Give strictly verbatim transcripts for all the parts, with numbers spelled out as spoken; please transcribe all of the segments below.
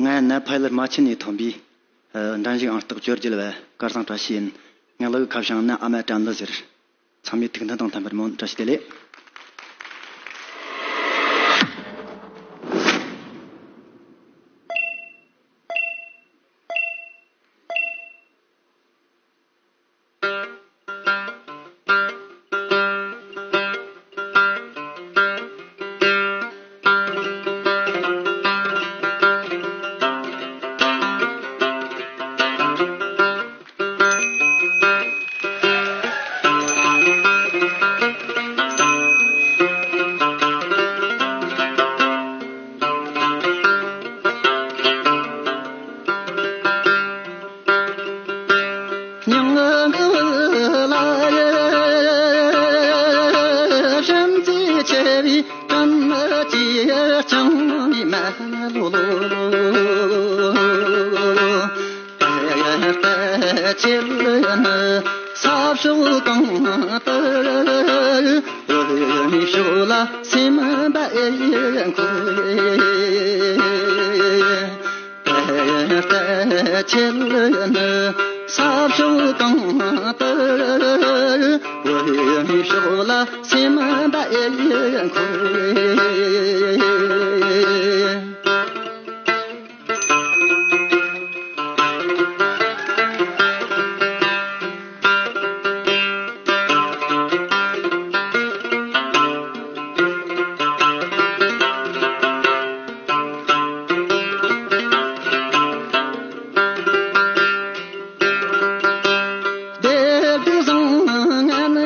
ང་ནད་པ་ལ་རྨ་ཆེན་ནས་ཐོན་པའི་འགྲན་ཞུགས་ཨང་རྟགས་བཅོ་བརྒྱད་པ་སྐལ་བཟང་བཀྲ་ཤིས་ཡིན། ངའི་ལག་གི་ཁ་བྱང་ནི་ཨ་མ་དྲན་གླུ་ཟེར། ཚང་མས་ཐུགས་མཐུན་དང་མཐུན་པར་སྨོན། བཀྲ་ཤིས་བདེ་ལེགས། སྙིང་ལ་ཡ་བྱམས་བརྩེ་ཆེ་བའི་བྲན་གྱི་ལྕང་མའི་མ་ལོ་ལོ། ད་ལྟ་ཁྱེད་ནི་ས་ཕྱོགས་གང་དུ་འོ་མའི་ཕྱོགས་ལ་སེམས་པ་ཨེ་འཁོར། ད་ལྟ་ཁྱེད་ནི་ས་ཕྱོགས་གང་དུ་འོ་མའི་ཕྱོགས་ལ་སེམས་པ་ཨེ་འཁོར། བདེ་སྡུག་བཟང་ངན་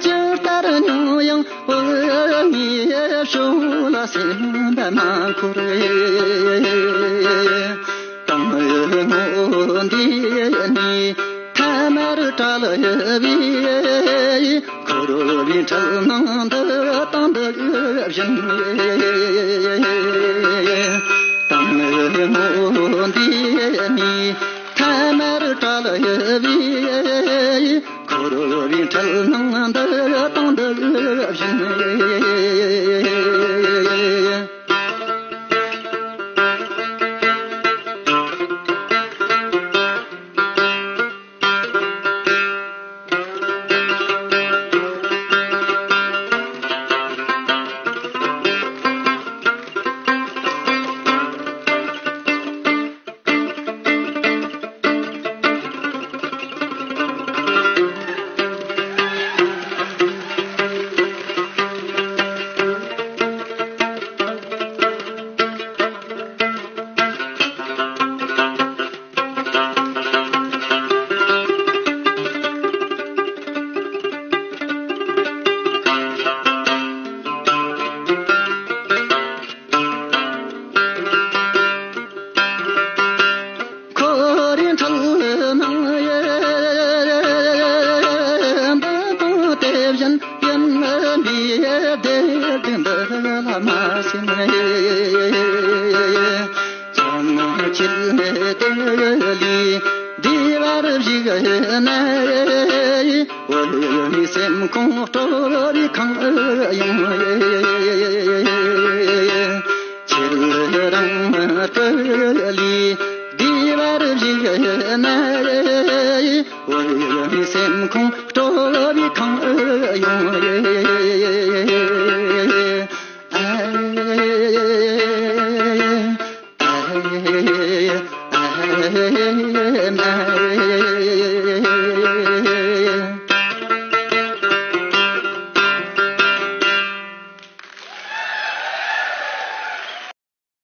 ཇི་ལྟར་མྱོང་ཡང་བོད་མིའི་ཕྱོགས་ལ་སེམས་པ་མ་འཁོར། དང་བོ་ངོ་འདི་ནི་ཐ་མར་བྲལ་བའི་འཁོར་བའི་འཁྲུལ་སྣང་འདི་དང་འདི་བཞིན། དང་བོ་ངོ་འདི་ནི་ཐ་མར་བྲལ་བའི་འཁོར་བའི་འཁྲུལ་སྣང་འདི་དང་འདི་བཞིན། འཁོར་བའི་འཁྲུལ་སྣང་འདི་དང་དེ་བཞིན་ཡིན་པའི་བདེ་སྡུག་འདི་ལ་མ་ཟིན། ཚོང་ཁྱིལ་དེ་ལས་བདེ་བར་བཞུགས་ན། འོ་མའི་སེམས་ཁོང་སྤྲོ་བའི་ཁང་ཡོང་། ཁྱེད་རང་སྐུ་ལས་བདེ་བར་བཞུགས་ན། འོ་མའི་སེམས་ཁོང་སྤྲོ་བའི་ཁང་ཡོང་།